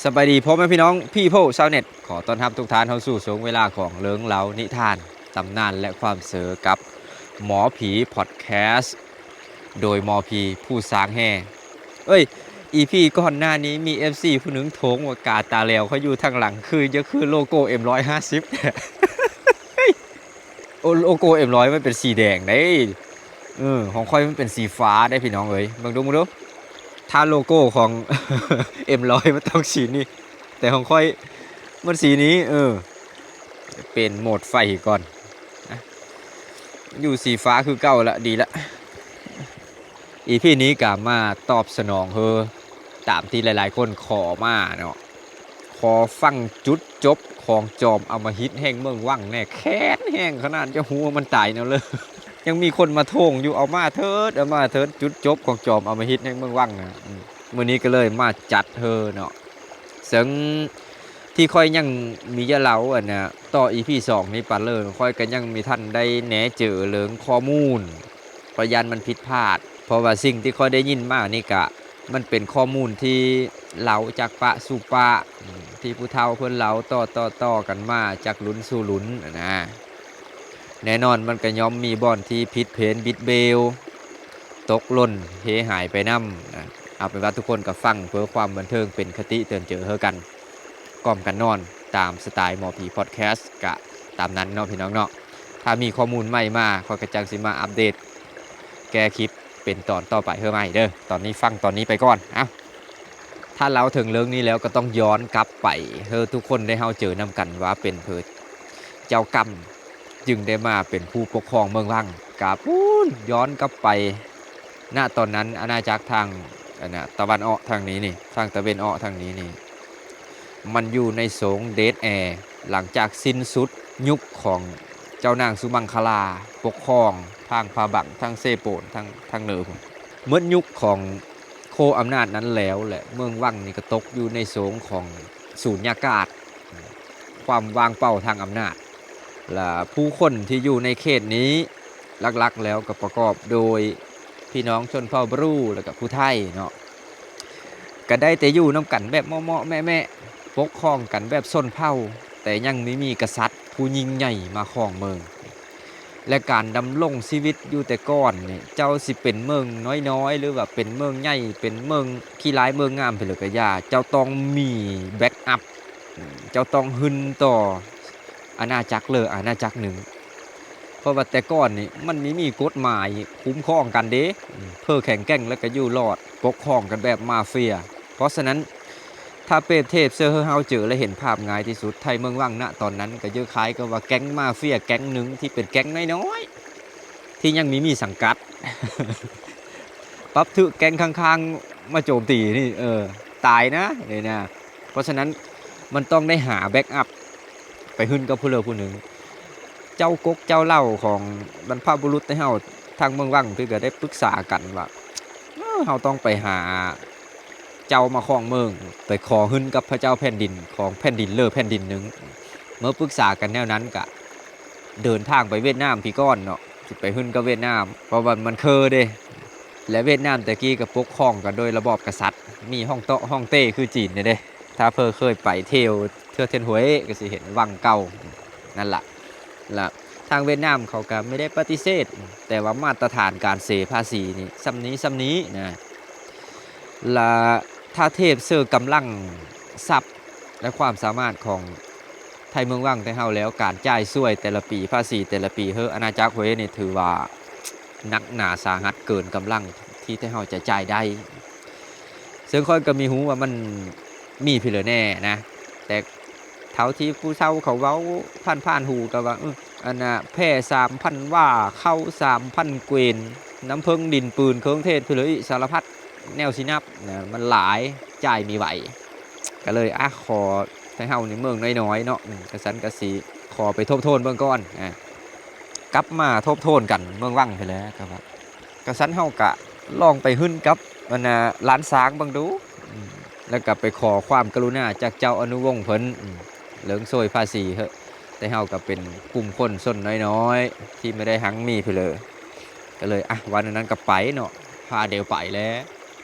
ສະບາຍດີພໍ່ແມ່ພີ່ນ້ອງ People ຊາວເນັດ ຂໍຕ້ອນຮັບທຸກທ່ານເຂົ້າສູ່ຊ່ວງເວລາຂອງເລື່ອງລາວນິທານ ຕຳນານ ແລະ ຄວາມເຊີກັບໝໍຜີ Podcast ໂດຍໝໍຜີຜູ້ສ້າງແຮ່. ເອີຍ ອີພີກ່ອນໜ້ານີ້ມີ ເອັຟຊີ ຜູ້ໜຶ່ງໂທງວ່າ ກາຕາແຫຼວຂ້ອຍຢູ່ທາງຫຼັງ ຄື ຈະຄືໂລໂກ້ ເອັມຮ້ອຍຫ້າສິບ ໂອ ໂລໂກ້ ເອັມຮ້ອຍ ມັນເປັນສີແດງເດ້. ເອີ ຂອງຂ້ອຍມັນເປັນສີຟ້າເດ້ພີ່ນ້ອງເອີຍ. ເບິ່ງດູ ເບິ່ງດູ ຖ້າໂລໂກ້ຂອງ ເອັມຮ້ອຍ ມັນຕ້ອງສີນີ້ ແຕ່ຂອງຂ້ອຍມັນສີນີ້. ເອີ ປ່ຽນໂໝດໄຟກ່ອນ ນະ ຢູ່ສີຟ້າຄືເກົ່າລະ ດີລະ. ອີພີນີ້ກະມາຕອບສະໜອງເຮີ ຕາມທີ່ຫຼາຍໆຄົນຂໍມາເນາະ. ຂໍຟັງຈຸດຈົບຂອງຈອມອຳມະຫິດແຫ່ງເມືອງວັງແດ່ ແຄ້ນແຮງຂະໜາດ ຈະຮູ້ວ່າມັນຕາຍແນວເລີ. ຍັງມີຄົນມາໂທງຢູ່ ເອົາມາເທີດ ເອົາມາເທີດ ຈຸດຈົບຂອງຈອມອຳມະຫິດແຫ່ງເມືອງວັງນະ. ອືມ ມື້ນີ້ກໍເລີຍມາຈັດເຮີເນາະ. ເຊິ່ງທີ່ຂ້ອຍຍັງມີຢາເລົ່າ ອັນນະ ຕໍ່ອີພີສອງນີ້ປານເລີ ຂ້ອຍກໍຍັງມີທັນໄດ້ແນເຈີເລື່ອງຂໍ້ມູນ ຂ້ອຍຢ້ານມັນຜິດພາດ ເພາະວ່າສິ່ງທີ່ຂ້ອຍໄດ້ຍິນມານີ້ກະ ມັນເປັນຂໍ້ມູນທີ່ເລົ່າຈາກປາກສູ່ປາກ ອືມ ທີ່ຜູ້ເຖົ້າເພິ່ນເລົ່າຕໍ່ໆກັນມາຈາກລຸ້ນສູ່ລຸ້ນຫັ້ນນະ. ແນ່ນອນມັນກໍຍ່ອມມີບ່ອນທີ່ຜິດເພນບິດເບວ ຕົກຫຼົ່ນເຮຫາຍໄປນຳນະ. ເອົາເປັນວ່າທຸກຄົນກໍຟັງເພື່ອຄວາມບັນເທີງ ເປັນຄະຕິເຕືອນເຈີເຮີກັນ ກ່ອມກັນນອນ ຕາມສະໄຕໝໍຜີ Podcast ກະຕາມນັ້ນເນາະພີ່ນ້ອງເນາະ. ຖ້າມີຂໍ້ມູນໃໝ່ມາ ຂ້ອຍກໍຈັ່ງຊິມາອັບເດດ ແກ້ຄລິບເປັນຕອນຕໍ່ໄປເຮີໃໝ່ເດີ. ຕອນນີ້ຟັງຕອນນີ້ໄປກ່ອນ. ເອົ້າ ຖ້າເລົ່າເຖິງເລື່ອງນີ້ແລ້ວ ກໍຕ້ອງຍ້ອນກັບໄປເຮີທຸກຄົນໄດ້ເຮົາເຈີນຳກັນວ່າເປັນເພີ ເຈົ້າກຳຈຶ່ງໄດ້ມາເປັນຜູ້ປົກຄອງເມືອງວັງ. ກະພຸ້ນ ຍ້ອນກັບໄປ ນະ ຕອນນັ້ນອານາຈັກທາງ ອັນນະ ຕາເວັນອອກທາງນີ້ນີ້ ທາງຕາເວັນອອກທາງນີ້ນີ້ ມັນຢູ່ໃນໂຊງເດດແອ ຫຼັງຈາກສິ້ນສຸດຍຸກຂອງເຈົ້ານາງສຸມັງຄະລາປົກຄອງທາງພາບັງ ທາງເຊໂປນ ທາງ ທາງເໜືອພຸ້ນ. ໝົດຍຸກຂອງໂຄອຳນາດນັ້ນແລ້ວ ແລະ ເມືອງວັງນີ້ກໍຕົກຢູ່ໃນໂຊງຂອງສູນຍາກາດ ຄວາມວ່າງເປົ່າທາງອຳນາດ ແລະ ຜູ້ຄົນທີ່ຢູ່ໃນເຂດນີ້ ຫຼັກໆແລ້ວກໍປະກອບໂດຍພີ່ນ້ອງຊົນເຜົ່າບຣູ ແລ້ວກໍຜູ້ໄທເນາະ ກໍໄດ້ແຕ່ຢູ່ນຳກັນແບບເມາະໆແມະໆ ປົກຄອງກັນແບບຊົນເຜົ່າ ແຕ່ຍັງມີ ມີກະສັດຜູ້ຍິ່ງໃຫຍ່ມາຄອງເມືອງ. ແລະ ການດຳລົງຊີວິດຢູ່ແຕ່ກ່ອນນີ້ ເຈົ້າຊິເປັນເມືອງນ້ອຍໆ ຫຼືວ່າເປັນເມືອງໃຫຍ່ ເປັນເມືອງຂີ້ຮ້າຍເມືອງງາມເປັນເລີກະຢ່າ ເຈົ້າຕ້ອງມີແບັກອັບ ເຈົ້າຕ້ອງຫຶ້ນຕໍ່ອານາຈັກເລີອານາຈັກໜຶ່ງ. ເພາະວ່າແຕ່ກ່ອນນີ້ມັນມີ ມີກົດໝາຍຄຸ້ມຄອງກັນເດ້ ເພີແຂງແກ່ງແລ້ວກໍຢູ່ລອດ ປົກຄອງກັນແບບມາເຟຍ. ເພາະສະນັ້ນ ຖ້າປຽບທຽບເຊິ່ງເຮົາເຈີ ແລະ ເຫັນພາບງ່າຍທີ່ສຸດ ໄທເມືອງວັງນະຕອນນັ້ນ ກໍເຍືອຄ້າຍກັບວ່າແກ້ງມາເຟຍແກ້ງໜຶ່ງທີ່ເປັນແກ້ງນ້ອຍໆ ທີ່ຍັງມີ ມີສັງກັດ ປັບຖືກແກ້ງຂ້າງໆມາໂຈມຕີນີ້ ເອີ ຕາຍນະນີ້ນະ. ເພາະສະນັ້ນມັນຕ້ອງໄດ້ຫາແບັກອັບ ໄປຫຶ້ນກັບຜູ້ເລີຜູ້ໜຶ່ງ. ເຈົ້າກົກເຈົ້າເຫຼົ່າຂອງບັນພະບຸລຸດແຕ່ເຮົາ ທາງເມືອງວັງເພິ່ນກໍໄດ້ປຶກສາກັນວ່າ ເອີ ເຮົາຕ້ອງໄປຫາເຈົ້າມາຄອງເມືອງ ໄປຂໍຫຶ້ນກັບພະເຈົ້າແຜ່ນດິນຂອງແຜ່ນດິນເລີແຜ່ນດິນໜຶ່ງ. ເມື່ອປຶກສາກັນແນວນັ້ນກະເດີນທາງໄປຫວຽດນາມພີ້ກ່ອນເນາະ ຊິໄປຫຶ້ນກັບຫວຽດນາມ ເພາະວ່າມັນເຄີເດ້ ແລະ ຫວຽດນາມແຕ່ກີ້ກໍປົກຄອງກັນໂດຍລະບອບກະສັດ ມີຮ່ອງເຕາະຮ່ອງເຕ້ຄືຈີນນີ້ເດ້. ຖ້າເພິ່ນເຄີຍໄປທ່ຽວເທືອກທຽນຫວຍກໍຊິເຫັນວັງເກົ່ານັ້ນລະ ລະທາງຫວຽດນາມເຂົາກໍບໍ່ໄດ້ປະຕິເສດ ແຕ່ວ່າມາດຕະຖານການເສພາສີນີ້ສ່ຳນີ້ສ່ຳນີ້ນະ. ລະຖ້າທຽບເຊິ່ງກຳລັງຊັບ ແລະ ຄວາມສາມາດຂອງໄທເມືອງວັງແຕ່ເຮົາແລ້ວ ການຈ່າຍສ່ວຍແຕ່ລະປີ ພາສີແຕ່ລະປີເຮີອານາຈັກຫວຍນີ້ ຖືວ່າໜັກໜາສາຫັດເກີນກຳລັງທີ່ແຕ່ເຮົາຈະຈ່າຍໄດ້. ເຊິ່ງຂ້ອຍກໍມີຮູ້ວ່າມັນມີພີ້ເລີແນ່ນະ ແຕ່ເທົ່າທີ່ຜູ້ເຖົ້າເຂົາເວົ້າຜ່ານໆຫູກໍວ່າ ອື ອັນນະ ແພ້ສາມພັນວາ ເຂົ້າສາມພັນເກວນ ນ້ຳເຜິ້ງດິນປືນເຄື່ອງເທດພີ້ເລີ ອີກສາລະພັດແນວຊິນັບນະ ມັນຫຼາຍ ຈ່າຍມີໄຫວ. ກໍເລີຍ ອະ ຂໍ ໄທເຮົານີ້ເມືອງນ້ອຍໆເນາະ ອື ກະຊັ້ນກະຊິຂໍໄປທົບທວນເບິ່ງກ່ອນ ອາ ກັບມາທົບທວນກັນເມືອງວັງພີ້ແຫຼະ ກໍວ່າ ກະຊັ້ນເຮົາກະລອງໄປຫຶ້ນກັບ ອັນນະ ລ້ານຊ້າງເບິ່ງດູ ອື ແລ້ວກະໄປຂໍຄວາມກະລຸນາຈາກເຈົ້າອະນຸວົງເພິ່ນ ອື ເລື່ອງໂຊຍພາສີເຮີ ແຕ່ເຮົາກະເປັນກຸ່ມຄົນຊົນນ້ອຍໆ ທີ່ບໍ່ໄດ້ຮັ່ງມີພີ້ເລີ ກໍເລີຍ ອະ ວ່າແນວນັ້ນກໍໄປເນາະ ພາດຽວໄປແລ້ວ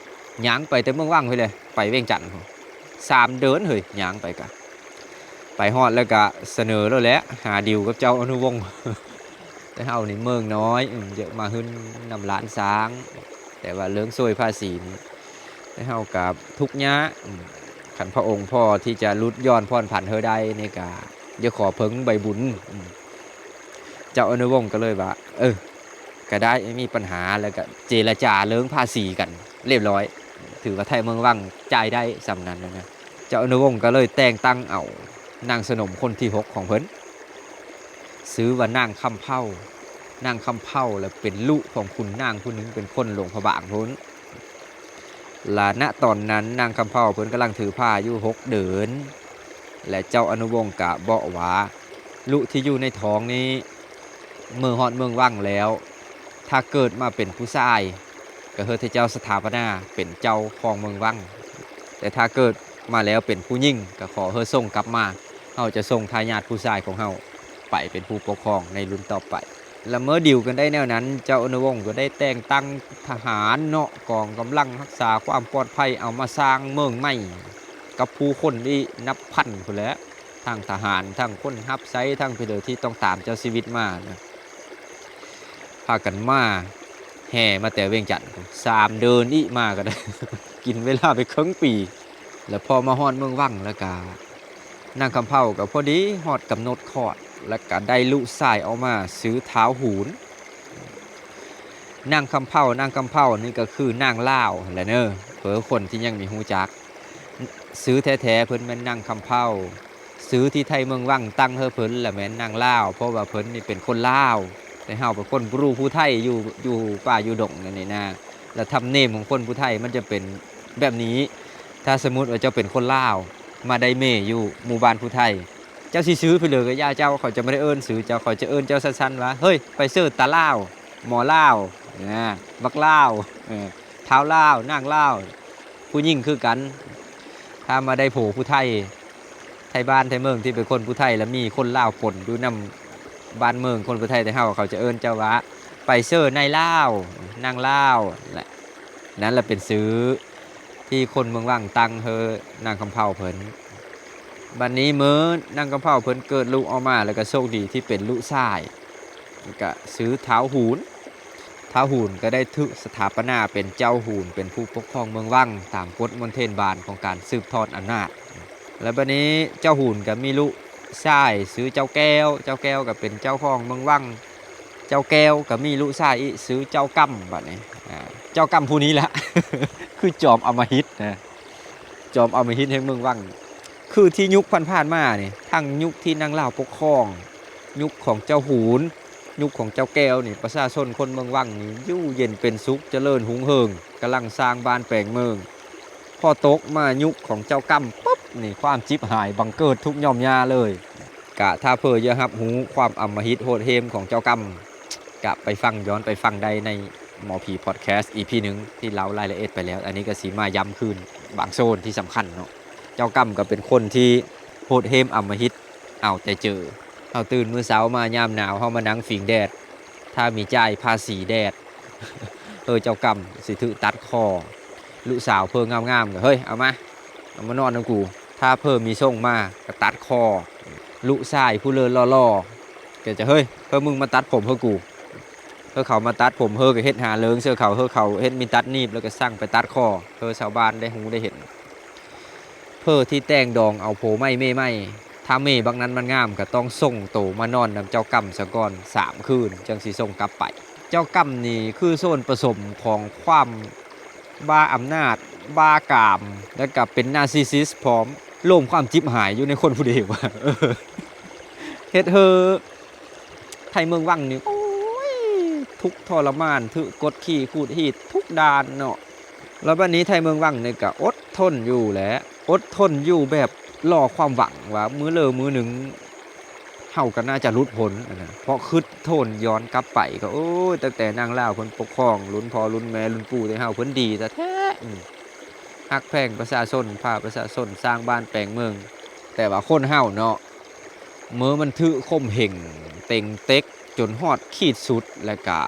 ຍ່າງໄປແຕ່ເມືອງວັງພີ້ແຫຼະ ໄປວຽງຈັນພຸ້ນ ສາມເດີນເຮີ້ຍ ຍ່າງໄປກະ ໄປຮອດແລ້ວກະສະເໜີໂລດແຫຼະ ຫາດີວກັບເຈົ້າອະນຸວົງ. ແຕ່ເຮົານີ້ເມີງນ້ອຍ ອືມ ຢາກມາຫຶ້ນນຳຫຼານຊ້າງ ແຕ່ວ່າເລື່ອງໂຊຍພາສີນີ້ ແຕ່ເຮົາກະທຸກຍາກ ອືມ ຄັນພະອົງພໍທີ່ຈະຫຼຸດຢ່ອນຜ່ອນຜັນເຮົາໄດ້ນີ້ກະ ຢາກຂໍເພິ່ງໃບບຸນ ອືມ ເຈົ້າອະນຸວົງກໍເລີຍວ່າ ເອີ ກໍໄດ້ ບໍ່ມີບັນຫາ ແລ້ວກໍເຈລະຈາເລື່ອງພາສີກັນລຽບລ້ອຍ ຖືວ່າໄທເມືອງວັງຈ່າຍໄດ້ສ່ຳນັ້ນນະ. ເຈົ້າອະນຸວົງກໍເລີຍແຕ່ງຕັ້ງເອົານາງສະໜົມຄົນທີຫົກຂອງເພິ່ນ ຊື່ວ່ານາງຄຳເພົາ. ນາງຄຳເພົາລະເປັນລູກຂອງຂຸນນາງຜູ້ໜຶ່ງ ເປັນຄົນຫຼວງພະບາງພຸ້ນ. ລະນະຕອນນັ້ນນາງຄຳເພົາເພິ່ນກຳລັງຖືພາຢູ່ຫົກເດືອນ ແລະ ເຈົ້າອະນຸວົງກະບອກວ່າ ລູກທີ່ຢູ່ໃນທ້ອງນີ້ ເມື່ອຮອດເມືອງວັງແລ້ວ ຖ້າເກີດມາເປັນຜູ້ຊາຍ ກໍເຮັດໃຫ້ເຈົ້າສະຖາປະນາເປັນເຈົ້າຂອງເມືອງວັງ, ແຕ່ຖ້າເກີດມາແລ້ວເປັນຜູ້ຍິງ ກໍຂໍເຮົາສົ່ງກັບມາ, ເຮົາຈະສົ່ງທາຍາດຜູ້ຊາຍຂອງເຮົາໄປເປັນຜູ້ປົກຄອງໃນລຸ້ນຕໍ່ໄປ. ລະເມື່ອດີວກັນໄດ້ແນວນັ້ນ, ເຈົ້າອະນຸວົງກໍໄດ້ແຕ່ງຕັ້ງທະຫານເນາະ, ກອງກຳລັງຮັກສາຄວາມປອດໄພ ເອົາມາສ້າງເມືອງໃໝ່ກັບຜູ້ຄົນອີກນັບພັນພຸ້ນແຫຼະ, ທັງທະຫານ, ທັງຄົນຮັບໃຊ້, ທັງຜູ້ໃດທີ່ຕ້ອງຕາມເຈົ້າຊີວິດມານະ. ພາກັນມາ ແຫ່ມາແຕ່ວຽງຈັນ ສາມເດີນອີກມາກໍໄດ້ ກິນເວລາໄປເຄິ່ງປີ ແລ້ວພໍມາຮອດເມືອງວັງ ແລ້ວກະນາງຄຳເພົາກໍພໍດີຮອດກຳນົດຄອດ ແລ້ວກະໄດ້ລູກຊາຍອອກມາ ຊື່ທ້າວຫູນ. ນາງຄຳເພົາ, ນາງຄຳເພົານີ້ກໍຄືນາງລາວຫັ້ນແຫຼະເນີ ເພື່ອຄົນທີ່ຍັງມີຮູ້ຈັກ. ຊື່ແທ້ໆເພິ່ນແມ່ນນາງຄຳເພົາ, ຊື່ທີ່ໄທເມືອງວັງຕັ້ງໃຫ້ເພິ່ນລະແມ່ນນາງລາວ ເພາະວ່າເພິ່ນນີ້ເປັນຄົນລາວ ແຕ່ເຮົາເປັນຄົນບຣູຜູ້ໄທ ຢູ່ ຢູ່ປ່າຢູ່ດົງນັ້ນນີ້ນາ. ລະທຳນຽມຂອງຄົນຜູ້ໄທມັນຈະເປັນແບບນີ້, ຖ້າສົມມຸດວ່າເຈົ້າເປັນຄົນລາວ ມາໄດ້ເມຢູ່ໝູ່ບ້ານຜູ້ໄທ ເຈົ້າຊິຊື່ເພິ່ນເລີຍກໍຢ່າເຈົ້າ, ເຂົາຈະບໍ່ໄດ້ເອີ້ນຊື່ເຈົ້າ, ເຂົາຈະເອີ້ນເຈົ້າສັ້ນໆວ່າ ເຮີ້ຍ ໄປເຊີຕາລາວ, ໝໍລາວ, ນະ ບັກລາວ, ເອີ ທ້າວລາວ, ນາງລາວ. ຜູ້ຍິງຄືກັນ ຖ້າມາໄດ້ຜົວຜູ້ໄທ ໄທບ້ານໄທເມືອງທີ່ເປັນຄົນຜູ້ໄທ ແລ້ວມີຄົນລາວປົນຢູ່ນຳບ້ານເມືອງຄົນຜູ້ໄທ ແຕ່ເຮົາ ເຂົາຈະເອີ້ນເຈົ້າວ່າ ໄປເຊີນາຍລາວ, ນາງລາວ ແຫຼະ. ນັ້ນລະເປັນຊື່ທີ່ຄົນເມືອງວັງຕັ້ງໃຫ້ນາງຄຳເພົາເພິ່ນ. ບັດນີ້ເມື່ອນາງຄຳເພົາເພິ່ນເກີດລູກອອກມາ ແລ້ວກໍໂຊກດີທີ່ເປັນລູກຊາຍ ກະຊື່ທ້າວຫູນ. ທ້າວຫູນກໍໄດ້ຖືກສະຖາປະນາເປັນເຈົ້າຫູນ ເປັນຜູ້ປົກຄອງເມືອງວັງ ຕາມກົດມົນເທນບານຂອງການສືບທອດອຳນາດ. ແລ້ວບັດນີ້ເຈົ້າຫູນກໍມີລູກຊາຍຊື່ເຈົ້າແກ້ວ, ເຈົ້າແກ້ວກໍເປັນເຈົ້າຂອງເມືອງວັງ. ເຈົ້າແກ້ວກໍມີລູກຊາຍອີກຊື່ເຈົ້າກຳ. ບັດນີ້ ອາ ເຈົ້າກຳຜູ້ນີ້ແຫຼະ ຄືຈອມອຳມະຫິດນະ, ຈອມອຳມະຫິດແຫ່ງເມືອງວັງ. ຄືທີ່ຍຸກຜ່ານໆມານີ້ ທັງຍຸກທີ່ນາງລາວປົກຄອງ, ຍຸກຂອງເຈົ້າຫູນ, ຍຸກຂອງເຈົ້າແກ້ວນີ້ ປະຊາຊົນຄົນເມືອງວັງນີ້ຢູ່ເຢັນເປັນສຸກ ຈະເລີນຮຸ່ງເຮືອງ, ກຳລັງສ້າງບ້ານແປງເມືອງ. ພໍຕົກມາຍຸກຂອງເຈົ້າກຳປຶບນີ້ ຄວາມຈິບຫາຍບັງເກີດທຸກຍ່ອມຫຍ້າເລີຍ. ກະຖ້າເພິ່ນຢາກຮັບຮູ້ຄວາມອຳມະຫິດໂຫດເຫ້ມຂອງເຈົ້າກຳ ກະໄປຟັງ, ຍ້ອນໄປຟັງໄດ້ໃນໝໍຜີພອດແຄສ ອີພີໜຶ່ງ ທີ່ເລົ່າລາຍລະອຽດໄປແລ້ວ. ອັນນີ້ກໍຊິມາຢ້ຳຄືນບາງໂຊນທີ່ສຳຄັນເນາະ. ເຈົ້າກຳກໍເປັນຄົນທີ່ໂຫດເຫ້ມອຳມະຫິດເອົາແຕ່ເຈີ. ເຮົາຕື່ນມື້ເຊົ້າມາຍາມໜາວ ເຮົາມານັ່ງຟິງແດດ ຖ້າມີຈ່າຍພາສີແດດ ເຮີ້ ເຈົ້າກຳຊິຖືກຕັດຄໍ. ລູກສາວເພີງາມໆກໍ ເຮີ້ຍ ເອົາມາ ເອົາມານອນນຳກູ. ຖ້າເພີມີສົ່ງມາກໍຕັດຄໍ. ລູກຊາຍຜູ້ເລີ່ຫຼໍ່ໆກໍຈະ ເຮີ້ຍ ເຮີ້ ມຶງມາຕັດຜົມເຮີ້ກູ. ເຮີ້ ເຂົາມາຕັດຜົມ, ເຮີ້ ກໍເຮັດຫາເລີງເສື້ອເຂົາ, ເຮີ້ ເຂົາເຮັດມີຕັດໜີບ ແລ້ວກໍສັ່ງໄປຕັດຄໍ. ເຮີ້ ຊາວບ້ານໄດ້ຮູ້ໄດ້ເຫັນ. ເພີທີ່ແຕ່ງດອງເອົາຜົວໃໝ່ເມໃໝ່ ຖ້າເມບັກນັ້ນມັນງາມ ກໍຕ້ອງສົ່ງໂຕມານອນນຳເຈົ້າກຳສາກ່ອນສາມຄືນ ຈັ່ງຊິສົ່ງກັບໄປ. ເຈົ້າກຳນີ້ຄືສ່ວນປະສົມຂອງຄວາມບ້າອຳນາດ, ບ້າກາມ ແລ້ວກໍເປັນນາຊິຊິສພ້ອມ, ໂລມຄວາມຈິບຫາຍຢູ່ໃນຄົນຜູ້ດຽວ. ເຮັດໃຫ້ໄທເມືອງວັງນີ້ ໂອ້ຍ ທຸກທໍລະມານ, ຖືກກົດຂີ່ຂູດຮີດທຸກດ້ານເນາະ. ແລ້ວບັດນີ້ໄທເມືອງວັງນີ້ກໍອົດທົນຢູ່ແຫຼະ, ອົດທົນຢູ່ແບບລໍຄວາມຫວັງວ່າມື້ເລີມື້ໜຶ່ງເຮົາກໍໜ້າຈະຫຼຸດພົ້ນຫັ້ນນະ. ເພາະຄິດໂທນຍ້ອນກັບໄປກໍ ໂອ້ຍ ຕັ້ງແຕ່ນາງລາວເພິ່ນປົກຄອງລຸ້ນພໍ່ລຸ້ນແມ່ລຸ້ນປູ່ແຕ່ເຮົາ ເພິ່ນດີແທ້ໆ ອືມ ຮັກແພງປະຊາຊົນ, ພາປະຊາຊົນສ້າງບ້ານແປງເມືອງ. ແຕ່ວ່າຄົນເຮົາເນາະ ເມື່ອມັນຖືກຂົ່ມເຫັງເຕັງເຕັກຈົນຮອດຂີດສຸດ ແລ້ວກະ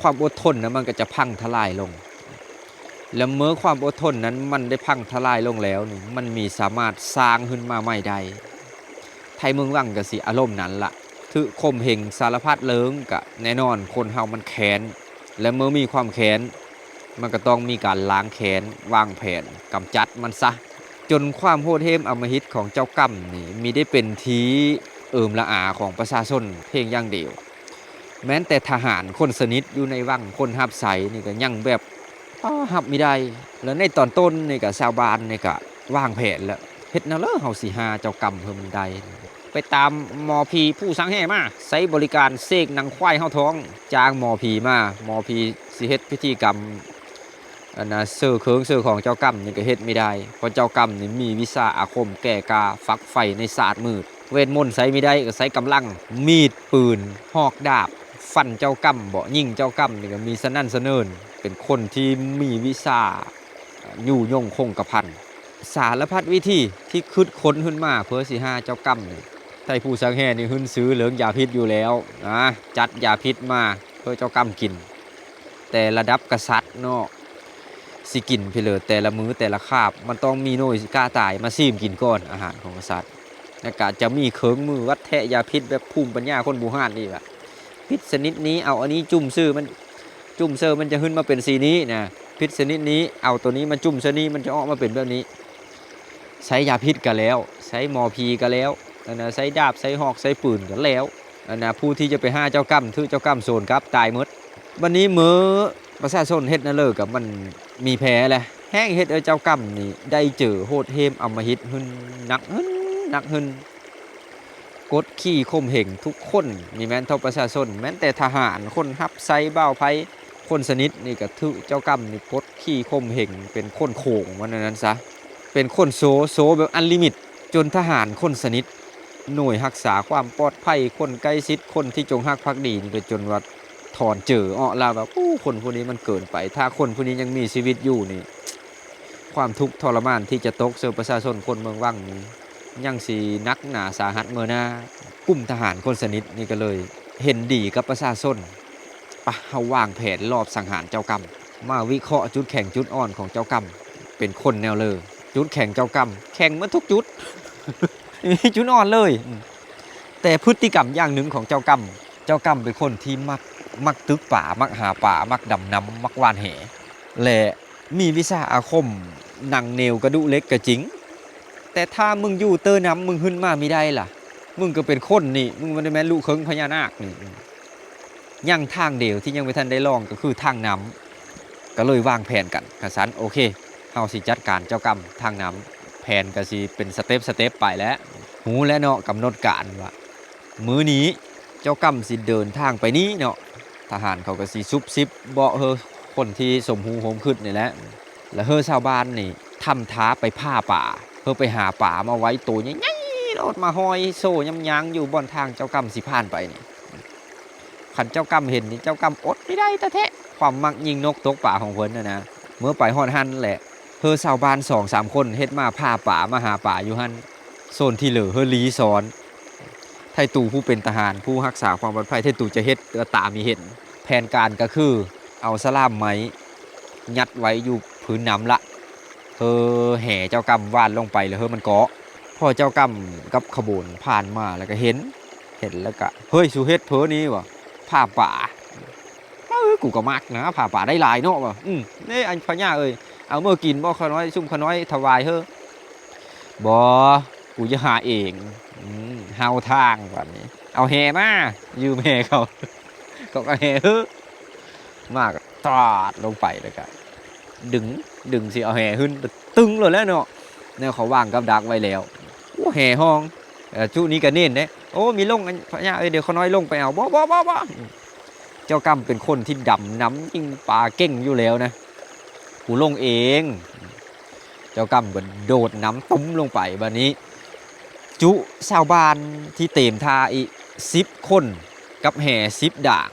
ຄວາມອົດທົນນະ ມັນກໍຈະພັງທະລາຍລົງ. ແລະ ເມື່ອຄວາມອົດທົນນັ້ນມັນໄດ້ພັງທະລາຍລົງແລ້ວນີ້ ມັນມີສາມາດສ້າງຂຶ້ນມາໃໝ່ໄດ້. ໄທເມືອງວັງກໍຊິອາລົມນັ້ນລະ ຖືກຂົ່ມເຫງສາລະພັດເລີງ ກະແນ່ນອນຄົນເຮົາມັນແຄ້ນ ແລະ ເມື່ອມີຄວາມແຄ້ນ ມັນກໍຕ້ອງມີການລ້າງແຄ້ນ ວາງແຜນກຳຈັດມັນຊະ ຈົນຄວາມໂຫດເຫ້ມອຳມະຫິດຂອງເຈົ້າກຳນີ້ ມີໄດ້ເປັນທີ່ເອີມລະອາຂອງປະຊາຊົນພຽງຢ່າງດຽວ. ແມ່ນແຕ່ທະຫານຄົນສະໜິດຢູ່ໃນວັງ ຄົນຮັບໃຊ້ນີ້ກໍຍັງແບບ ປ້າ ຮັບບໍ່ໄດ້. ແລ້ວໃນຕອນຕົ້ນນີ້ກໍຊາວບ້ານນີ້ກໍວາງແຜນແລ້ວ ເຮັດແນວໃດເຮົາຊິຫາເຈົ້າກຳເພິ່ນໄດ້ ໄປຕາມໝໍຜີຜູ້ສັງແຮ່ມາ ໃຊ້ບໍລິການເສກໜັງຄວາຍເຮົາທ້ອງ ຈ້າງໝໍຜີມາ ໝໍຜີຊິເຮັດພິທີກຳ ອັນນ່າ ເຊີເຄິງເຊີຂອງເຈົ້າກຳນີ້ກໍເຮັດບໍ່ໄດ້ ເພາະເຈົ້າກຳນີ້ມີວິຊາອາຄົມແກ່ກ້າ ຝັກໃຝ່ໃນສາດມືດ ເວດມົນໃຊ້ບໍ່ໄດ້ ກໍໃຊ້ກຳລັງ ມີດ ປືນ ຫອກ ດາບ ຟັນເຈົ້າກຳບໍ ຍິງເຈົ້າກຳນີ້ກໍມີສະໜັ່ນສະເໜິນ ເປັນຄົນທີ່ມີວິຊາ ຢູ່ຍົງຄົງກະພັນ ສາລະພັດວິທີທີ່ຄິດຄົ້ນຂຶ້ນມາເພື່ອຊິຫາເຈົ້າກຳນີ້ ໄທຜູ້ສັງແຮ່ນີ້ຮຶ້ນຊື່ເລື່ອງຢາພິດຢູ່ແລ້ວນະ ຈັດຢາພິດມາເພື່ອເຈົ້າກຳກິນ ແຕ່ລະດັບກະສັດເນາະ ຊິກິນພີ້ເລີ ແຕ່ລະມື້ແຕ່ລະຄາບ ມັນຕ້ອງມີໜ່ວຍກະຕ່າຍມາຊີມກິນກ່ອນອາຫານຂອງກະສັດ ແລ້ວກະຈະມີເຄື່ອງມືວັດແທະຢາພິດແບບພູມປັນຍາຄົນບູຮານອີກລະ ພິດຊະນິດນີ້ ເອົາອັນນີ້ຈຸ້ມຊື່ມັນ ຈຸ້ມເຊີມັນຈະຮຶ້ນມາເປັນສີນີ້ນະ ພິດຊະນິດນີ້ ເອົາໂຕນີ້ມາຈຸ້ມຊະນີ້ ມັນຈະອອກມາເປັນແບບນີ້ ໃຊ້ຢາພິດກໍແລ້ວ ໃຊ້ໝໍຜີກໍແລ້ວ ອັນນ່າ ໃຊ້ດາບ ໃຊ້ຫອກ ໃຊ້ປືນກໍແລ້ວ ອັນນ່າ ຜູ້ທີ່ຈະໄປຫາເຈົ້າກຳ ຖືກເຈົ້າກຳສວນກັບ ຕາຍໝົດ. ບັດນີ້ເມື່ອປະຊາຊົນເຮັດແນວເລີກໍມັນມີແພ້ແຫຼະ ແຮ່ງເຮັດໃຫ້ເຈົ້າກຳນີ້ໄດ້ເຈີໂຫດເຫ້ມອຳມະຫິດ ຫຶ້ນໜັກຫຶ້ນ ໜັກຫຶ້ນ ກົດຂີ່ຂົ່ມເຫງທຸກຄົນ ນີ້ແມ່ນເທົ່າປະຊາຊົນ ແມ່ນແຕ່ທະຫານ ຄົນຮັບໃຊ້ບ່າວໄພ ຄົນສະໜິດນີ້ກໍຖືກເຈົ້າກຳນີ້ກົດຂີ່ຂົ່ມເຫງ ເປັນຄົນໂຂງວ່າແນວນັ້ນຊະ ເປັນຄົນໂຊ ໂຊແບບອັນລິມິດ ຈົນທະຫານຄົນສະໜິດ ໜ່ວຍຮັກສາຄວາມປອດໄພ ຄົນໃກ້ຊິດ ຄົນທີ່ຈົງຮັກພັກດີນີ້ ກໍຈົນວ່າຖອນເຈີອອກລະວ່າ ໂອ້ ຄົນຜູ້ນີ້ມັນເກີນໄປ ຖ້າຄົນຜູ້ນີ້ຍັງມີຊີວິດຢູ່ນີ້ ຄວາມທຸກທໍລະມານທີ່ຈະຕົກໃສ່ປະຊາຊົນຄົນເມືອງວັງນີ້ ຍັງຊິໜັກໜາສາຫັດເມີ່ອໜ້າ. ກຸ່ມທະຫານຄົນສະໜິດນີ້ກໍເລີຍເຫັນດີກັບປະຊາຊົນ. ປະ ເຮົາວາງແຜນລອບສັງຫານເຈົ້າກຳ ມາວິເຄາະຈຸດແຂງຈຸດອ່ອນຂອງເຈົ້າກຳ ເປັນຄົນແນວເລີ. ຈຸດແຂງເຈົ້າກຳ ແຂງໝົດທຸກຈຸດ ມີຈຸດອ່ອນເລີຍ. ແຕ່ພຶດຕິກຳຢ່າງໜຶ່ງຂອງເຈົ້າກຳ ເຈົ້າກຳເປັນຄົນທີ່ມັກ ມັກຕຶກປາ ມັກຫາປາ ມັກດຳນ້ຳ ມັກຫວ່ານແຫ ແລະ ມີວິຊາອາຄົມໜັງໜຽວກະດູກເຫຼັກກໍຈິງ ແຕ່ຖ້າມຶງຢູ່ເຕີນ້ຳ ມຶງຂຶ້ນມາມີໄດ້ລະ ມຶງກໍເປັນຄົນນີ້ ມຶງບໍ່ໄດ້ແມ່ນລູກເຄິ່ງພະຍານາກນີ້. ຍັງທາງດຽວທີ່ຍັງບໍ່ທັນໄດ້ລອງກໍຄືທາງນ້ຳ ກໍເລີຍວາງແຜນກັນ ຄັນຊັ້ນ ໂອເຄ ເຮົາຊິຈັດການເຈົ້າກຳທາງນ້ຳ ແຜນກໍຊິເປັນສະເຕັບສະເຕັບໄປແຫຼະ. ຮູ້ແລ້ວເນາະ ກຳນົດການວ່າ ມື້ນີ້ເຈົ້າກຳຊິເດີນທາງໄປນີ້ເນາະ ທະຫານເຂົາກໍຊິຊຸບຊິບເບາະເຮີ ຄົນທີ່ສົມຮູ້ຮ່ວມຄິດນີ້ແຫຼະ ແລ້ວເຮີຊາວບ້ານນີ້ທຳທ່າໄປຜ່າປາ ເຮີໄປຫາປາມາໄວ້ໂຕໃຫຍ່ໆໂລດ ມາຫ້ອຍໂຊຍຳຍາງຢູ່ບ່ອນທາງເຈົ້າກຳຊິຜ່ານໄປນີ້. ຄັນເຈົ້າກຳເຫັນນີ້ ເຈົ້າກຳອົດບໍ່ໄດ້ແທ້ໆ ຄວາມມັກຍິງນົກຕົກປາຂອງເພິ່ນຫັ້ນນະ. ເມື່ອໄປຮອດຫັ້ນແຫຼະ ເຮີຊາວບ້ານສອງສາມຄົນເຮັດມາຜ່າປາ ມາຫາປາຢູ່ຫັ້ນ ສ່ວນທີ່ເຫຼືອເຮີລີສອນ. ໄທຕູຜູ້ເປັນທະຫານ ຜູ້ຮັກສາຄວາມປອດໄພ ໄທຕູຈະເຮັດຕາມທີ່ເຫັນ. ແຜນການກໍຄືເອົາສະຫຼາມໄມ້ຍັດໄວ້ຢູ່ພື້ນນ້ຳລະ ເຮີແຫເຈົ້າກຳຫວ່ານລົງໄປ ແລ້ວເຮີມັນເກາະ. ພໍເຈົ້າກຳກັບຂະບວນຜ່ານມາ ແລ້ວກໍເຫັນ ເຫັນແລ້ວກໍ ເຮີ້ຍ ສູເຮັດເພີນີ້ຫວາ ຜ່າປາ. ເອີ ກູກໍມັກນະ ຜ່າປາໄດ້ຫຼາຍເນາະຫວາ. ອືມ ເອີ ອັນພະຍາເອີຍ ເອົາເມືອກິນບໍ່? ຂ້ານ້ອຍ ຊຸມຂ້ານ້ອຍຖວາຍເຮີ. ບໍ່ ກູຈະຫາເອງ. ອືມ ເຫົາທາງບາດນີ້ ເອົາແຫມາ ຢືມແຫເຂົາ ເຂົາກໍແຫເຮີ ມາກໍຕາດລົງໄປ ແລ້ວກໍດຶງ ດຶງຊິເອົາແຫຂຶ້ນ ຕຶງໂລດແລ້ວເນາະ ແນວເຂົາວາງກັບດັກໄວ້ແລ້ວ. ໂອ້ ແຫຫ້ອງ ເອີ ຈຸນີ້ກໍເນັ້ນເດ້. ໂອ້ ມີລົງ ພະຍາເອີຍ ດຽວຂ້ານ້ອຍລົງໄປເອົາ. ບໍ່ ບໍ່ ບໍ່ ບໍ່ ເຈົ້າກຳເປັນຄົນທີ່ດຳນ້ຳຍິງປາເກັ່ງຢູ່ແລ້ວນະ. ກູລົງເອງ. ເຈົ້າກຳກໍໂດດນ້ຳຕຸ້ມລົງໄປ. ບາດນີ້ຈຸຊາວບ້ານທີ່ເຕມທ່າອີກສິບຄົນ ກັບແຫສິບດາງ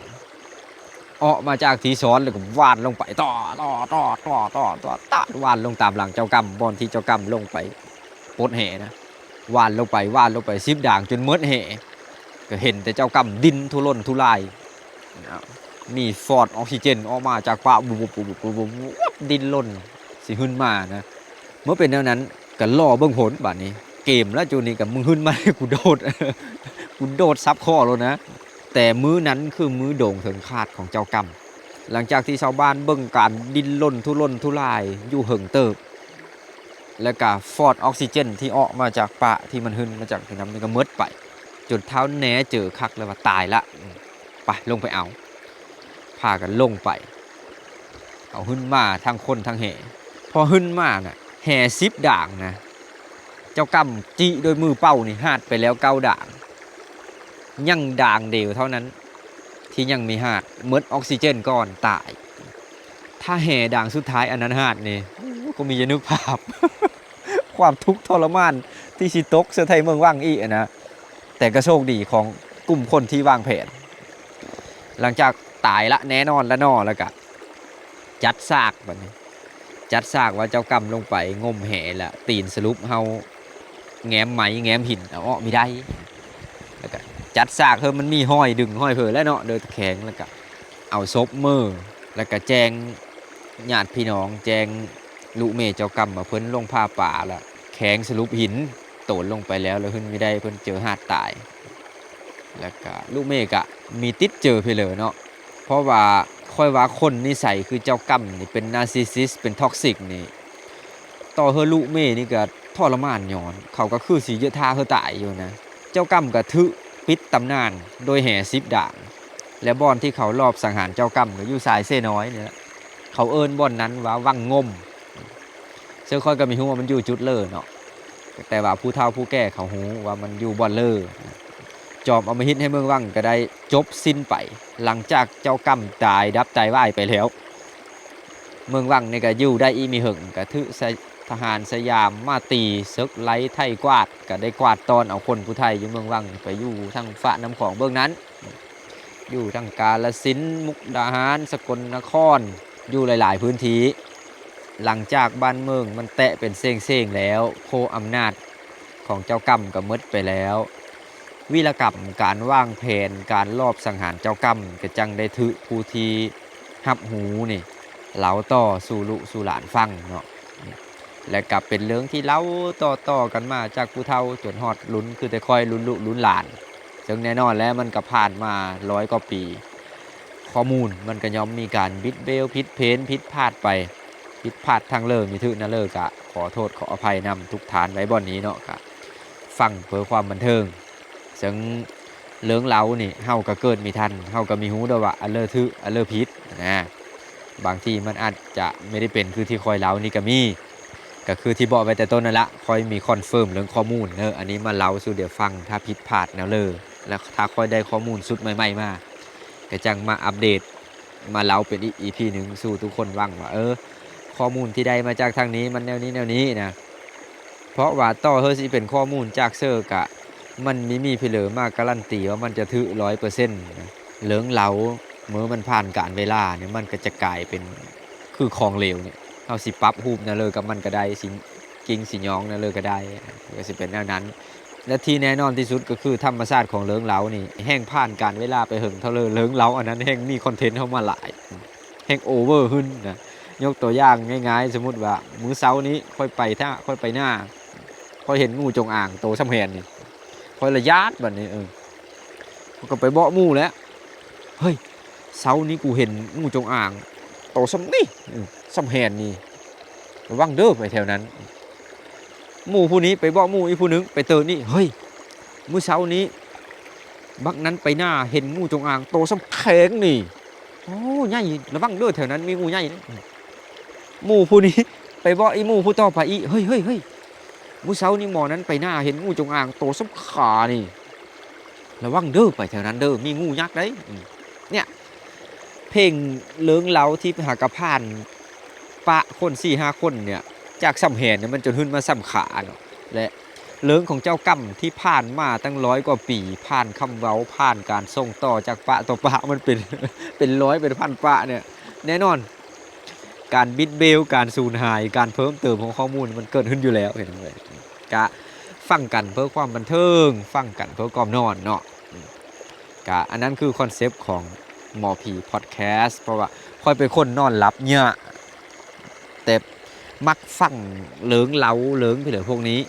ອອກມາຈາກທີ່ຊ້ອນ ແລ້ວກໍຫວ່ານລົງໄປ ຕາ ຕາ ຕາ ຫວ່ານລົງຕາມຫຼັງເຈົ້າກຳ ບ່ອນທີ່ເຈົ້າກຳລົງໄປປົດແຫນະ. ຫວ່ານລົງໄປ ຫວ່ານລົງໄປ ສິບດາງຈົນໝົດແຫ ກໍເຫັນແຕ່ເຈົ້າກຳດິ້ນທຸລົນທຸລາຍ. ມີຟອດອອກຊີເຈນອອກມາຈາກປາກ ບຸບໆ ດິ້ນລົນຊິຫຶ້ນມານະ. ເມື່ອເປັນແນວນັ້ນກໍລໍເບິ່ງຜົນບາດນີ້. ເກມແລ້ວຈຸນີ້ກໍ ມຶງຫຶ້ນມາໃຫ້ກູໂດດ ກູໂດດສັບຄໍໂລດນະ. ແຕ່ມື້ນັ້ນຄືມື້ໂດ່ງເຖິງຄາດຂອງເຈົ້າກ້ຳ. ຫຼັງຈາກທີ່ຊາວບ້ານເບິ່ງການດິ້ນລົນທຸລົນທຸລາຍຢູ່ເຫິງເຕີບ ແລ້ວກະຟອດອອກຊີເຈນທີ່ອອກມາຈາກປາທີ່ມັນຫຶ້ນມາຈາກນ້ຳນີ້ກໍໝົດໄປ, ຈົນທ້າວແນເຈີຄັກແລ້ວວ່າຕາຍລະ, ໄປ ລົງໄປເອົາ. ພາກັນລົງໄປເອົາຫຶ້ນມາທັງຄົນທັງແຫ. ພໍຫຶ້ນມານະ ແຫສິບດາງນະ, ເຈົ້າກ້ຳຈິໂດຍມືເປົ່ານີ້ ຫາດໄປແລ້ວເກົ້າດາງ, ຍັງດາງດຽວເທົ່ານັ້ນທີ່ຍັງມີຫາດ, ໝົດອອກຊີເຈນກ່ອນຕາຍ. ຖ້າແຫດາງສຸດທ້າຍອັນນັ້ນຫາດນີ້ ໂອ້ ກໍມີຈະນຶກພາບ ຄວາມທຸກທໍລະມານທີ່ຊິຕົກໃສ່ໄທເມືອງວັງອີກນະ. ແຕ່ກໍໂຊກດີຂອງກຸ່ມຄົນທີ່ວາງແຜນ. ຫຼັງຈາກຕາຍລະ ແນ່ນອນລະເນາະ ແລ້ວກະຈັດສາກບາດນີ້, ຈັດສາກວ່າເຈົ້າກ້ຳລົງໄປງົມແຫລະ ຕີນສະຫຼຸບເຮົາແງມໄມ້ແງມຫີນເອົາອອກມີໄດ້. ແລ້ວກະຈັດສາກເຮີມັນມີຮອຍດຶງຮອຍເພີແລ້ວເນາະ ໂດຍຕະແຄງ, ແລ້ວກະເອົາສົບເມີ ແລ້ວກະແຈ້ງຍາດພີ່ນ້ອງ ແຈ້ງລຸເມເຈົ້າກ້ຳວ່າເພິ່ນລົງຜ່າປາລະ ແຂງສະຫຼຸບຫີນໂຕນລົງໄປແລ້ວ ແລ້ວຫຶ້ນມີໄດ້ ເພິ່ນເຈີຫາດຕາຍ. ແລ້ວກະລຸເມກະມີຕິດເຈີເພເລີເນາະ, ເພາະວ່າຂ້ອຍວ່າຄົນນິໄສຄືເຈົ້າກ້ຳນີ້ເປັນນາຊິຊິສ ເປັນທັອກຊິກນີ້ ຕໍ່ເຮີລຸເມນີ້ກະທໍລະມານຍ້ອນ ເຂົາກະຄືຊິຢະທ່າເຮີຕາຍຢູ່ນະ. ເຈົ້າກ້ຳກະຖືກປິດຕຳນານໂດຍແຫສິບດາງ ແລະ ບ່ອນທີ່ເຂົາລອບສັງຫານເຈົ້າກ້ຳກະຢູ່ຊາຍເຊນ້ອຍນີ້ແຫຼະ. ເຂົາເອີ້ນບ່ອນນັ້ນວ່າວັງງົມ. ເຊິ່ງຂ້ອຍກໍບໍ່ຮູ້ວ່າມັນຢູ່ຈຸດເລີເນາະ, ແຕ່ວ່າຜູ້ເຖົ້າຜູ້ແກ່ເຂົາຮູ້ວ່າມັນຢູ່ບ່ອນເລີ. ຈອມອຳມະຫິດໃຫ້ເມືອງວັງກໍໄດ້ຈົບສິ້ນໄປ. ຫຼັງຈາກເຈົ້າກ້ຳຕາຍດັບຕາຍວາຍໄປແລ້ວ, ເມືອງວັງນີ້ກໍຢູ່ໄດ້ອີກມີເຫິງ, ກໍຖືກສະ ທະຫານສະຫຍາມມາຕີ ເສິກໄລ່ໄຖກວາດ, ກໍໄດ້ກວາດຕ້ອນເອົາຄົນຜູ້ໄທຢູ່ເມືອງວັງໄປຢູ່ທາງຟາກນ້ຳຂອງເບື້ອງນັ້ນ. ຢູ່ທັງກາລະສິນ, ມຸກດາຫານ, ສະກົນນະຄອນ, ຢູ່ຫຼາຍໆພື້ນທີ່. ຫຼັງຈາກບ້ານເມືອງມັນແຕກເປັນເຊ້ງໆແລ້ວ, ໂຄອຳນາດຂອງເຈົ້າກ້ຳກໍໝົດໄປແລ້ວ. ວິລະກຳການວາງແຜນການລອບສັງຫານເຈົ້າກ້ຳ ກໍຈັ່ງໄດ້ຖືກຜູ້ທີ່ຮັບຮູ້ນີ້ເລົ່າຕໍ່ສູ່ລູກສູ່ຫຼານຟັງເນາະ. ແລະ ກໍເປັນເລື່ອງທີ່ເລົ່າຕໍ່ໆກັນມາຈາກຜູ້ເຖົ້າຈົນຮອດລຸ້ນ ຄືແຕ່ຂ້ອຍລຸ້ນລູກລຸ້ນຫຼານ, ເຊິ່ງແນ່ນອນແລ້ວມັນກໍຜ່ານມາຮ້ອຍກວ່າປີ. ຂໍ້ມູນມັນກໍຍ່ອມມີການບິດເບວ ຜິດເພນ ຜິດພາດໄປ. ຜິດພາດທາງເລີມີຖືກນະເລີ ກະຂໍໂທດຂໍອະໄພນຳທຸກທ່ານໄວ້ບ່ອນນີ້ເນາະ. ກະຟັງເພື່ອຄວາມບັນເທີງ. ເຊິ່ງເລື່ອງເລົ່ານີ້ເຮົາກໍເກີດມີທັນ, ເຮົາກໍມີຮູ້ດອກວ່າອັນເລີຖືກ ອັນເລີຜິດນະ. ບາງທີມັນອາດຈະບໍ່ໄດ້ເປັນຄືທີ່ຂ້ອຍເລົ່ານີ້ກໍມີ, ກໍຄືທີ່ບອກໄວ້ແຕ່ຕົ້ນນັ້ນລະ, ຂ້ອຍມີຄອນເຟີມເລື່ອງຂໍ້ມູນເດີ. ອັນນີ້ມາເລົ່າສູ່ດຽວຟັງ, ຖ້າຜິດພາດແນວເລີ ແລ້ວຖ້າຂ້ອຍໄດ້ຂໍ້ມູນຊຸດໃໝ່ໆມາ ກໍຈັ່ງມາອັບເດດ ມາເລົ່າເປັນອີກອີພີໜຶ່ງສູ່ທຸກຄົນຟັງວ່າ ເອີ ຂໍ້ມູນທີ່ໄດ້ມາຈາກທາງນີ້ມັນແນວນີ້ແນວນີ້ນະ. ເພາະວ່າຕໍ່ເຮີຊິເປັນຂໍ້ມູນຈາກເຊີກະ ມັນມີມີເພເລີມາກາລັນຕີວ່າມັນຈະຖືກຮ້ອຍເປີເຊັນນະ. ເລື່ອງເລົ່າເມື່ອມັນຜ່ານການເວລານີ້ ມັນກໍຈະກາຍເປັນຄືຂອງເຫຼວນີ້, ເຮົາຊິປັບຮູບແນວເລີກັບມັນກໍໄດ້, ຊິກິ້ງຊິຍ້ອງແນວເລີກໍໄດ້, ກໍຊິເປັນແນວນັ້ນ. ແລະ ທີ່ແນ່ນອນທີ່ສຸດກໍຄືທຳມະຊາດຂອງເລື່ອງເລົ່ານີ້ ແຮ່ງຜ່ານການເວລາໄປເຫິງເທົ່າເລີ, ເລື່ອງເລົ່າອັນນັ້ນແຮ່ງມີຄອນເທັນເຂົ້າມາຫຼາຍ, ແຮ່ງໂອເວີຫຶ້ນນະ. ຍົກຕົວຢ່າງງ່າຍໆ, ສົມມຸດວ່າມື້ເຊົ້ານີ້ຂ້ອຍໄປທ່າ, ຂ້ອຍໄປນາ, ຂ້ອຍເຫັນງູຈົງອາງໂຕສ່ຳແຫນນີ້, ຂ້ອຍລະຢ້ານບັດນີ້. ເອີ ຂ້ອຍກໍໄປບອກໝູ່ແຫຼະ, ເຮີ້ຍ ເຊົ້ານີ້ກູເຫັນງູຈົງອາງໂຕສ່ຳນີ້, ເອີ ສ່ຳແຫນນີ້, ລະວັງເດີໄປແຖວນັ້ນ. ໝູ່ຜູ້ນີ້ໄປບອກໝູ່ອີກຜູ້ໜຶ່ງ, ໄປເຕີນອີກ, ເຮີ້ຍ ມື້ເຊົ້ານີ້ບັກນັ້ນໄປນາເຫັນງູຈົງອາງໂຕສ່ຳແຂ້ງນີ້, ໂອ້ ໃຫຍ່, ລະວັງເດີ ແຖວນັ້ນມີງູໃຫຍ່ເດ້. ໝູ່ຜູ້ນີ້ໄປບອກອີກໝູ່ຜູ້ຕໍ່ໄປອີກ, ເຮີ້ຍ ເຮີ້ຍ ເຮີ້ຍ ມື້ເຊົ້ານີ້ໝໍນັ້ນໄປນາເຫັນງູຈົງອາງໂຕສ່ຳຂານີ້, ລະວັງເດີ ໄປແຖວນັ້ນເດີ ມີງູຍັກເດ້. ອືມ ເນີ້ຍ ເພງເລື່ອງເລົ່າທີ່ຫາກະຜ່ານປະຄົນສີ່ຫ້າຄົນເນີ້ຍ, ຈາກສ່ຳແຫນເນຍ ມັນຈົນຫຶ້ນມາສ່ຳຂາເນາະ. ແລະ ເລື່ອງຂອງເຈົ້າກ້ຳທີ່ຜ່ານມາຕັ້ງຮ້ອຍກວ່າປີ, ຜ່ານຄຳເວົ້າ, ຜ່ານການສົ່ງຕໍ່ຈາກປະຕໍ່ປະ, ມັນເປັນ ເປັນຮ້ອຍເປັນພັນປະເນີ້ຍ, ແນ່ນອນ ການບິດເບວ, ການສູນຫາຍ, ການເພີ່ມເຕີມຂອງຂໍ້ມູນມັນເກີດຂຶ້ນຢູ່ແລ້ວ, ເຫັນບໍ່? ກະຟັງກັນເພື່ອຄວາມບັນເທີງ, ຟັງກັນເພື່ອກ່ອມນອນເນາະ. ກະອັນນັ້ນຄືຄອນເຊັບຂອງໝໍຜີພອດແຄສ, ເພາະວ່າຂ້ອຍເປັນຄົນນອນຫຼັບຍາກ, ແຕ່ມັກຟັງເລື່ອງເລົ່າເລື່ອງພີ້ແຫຼະພວກນີ້.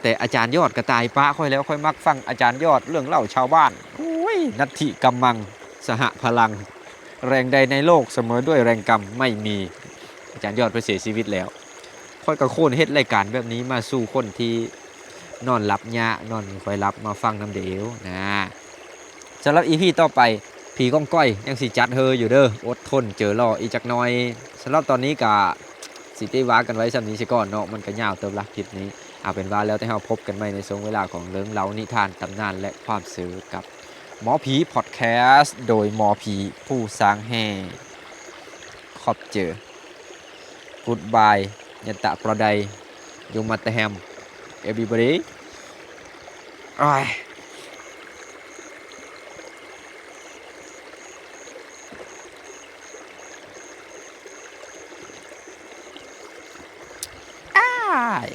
ແຕ່ອາຈານຍອດກໍຕາຍປະຂ້ອຍແລ້ວ, ຂ້ອຍມັກຟັງອາຈານຍອດເລື່ອງເລົ່າຊາວບ້ານ. ໂອ້ຍ ນັດຖິກຳມັງ ສະຫະພະລັງ ແຮງໃດໃນໂລກສະເໝີດ້ວຍແຮງກຳໄມ່ມີ. ອາຈານຍອດເພິ່ນເສຍຊີວິດແລ້ວ. ຂ້ອຍກໍຄວນເຮັດລາຍການແບບນີ້ມາສູ່ຄົນທີ່ນອນຫຼັບຍາກ ນອນບໍ່ຄ່ອຍຫຼັບ ມາຟັງນຳເດວນະ. ສຳລັບອີພີຕໍ່ໄປ ຜີກ້ອງກ້ອຍຍັງຊິຈັດເຮີຢູ່ເດີ, ອົດທົນເຈີລໍອີກຈັກໜ່ອຍ. ສຳລັບຕອນນີ້ກະຊິໄດ້ວ່າກັນໄວ້ສ່ຳນີ້ຊະກ່ອນເນາະ, ມັນກະຍາວເຕີບລະຄລິບນີ້. ເອົາເປັນວ່າແລ້ວແຕ່ເຮົາພົບກັນໃໝ່ໃນຊ່ວງເວລາຂອງເລື່ອງເລົ່ານິທານ, ຕຳນານ ແລະ ຄວາມເຊື່ອກັບໝໍຜີພອດແຄສ ໂດຍໝໍຜີຜູ້ສ້າງແຮ່. ຂອບເຈີ. Goodbye. ຍະຕະປຣະໄດ. ຢູ່ມາແຕະແຮມ everybody. ໂອ້ຍ ອ້າຍ.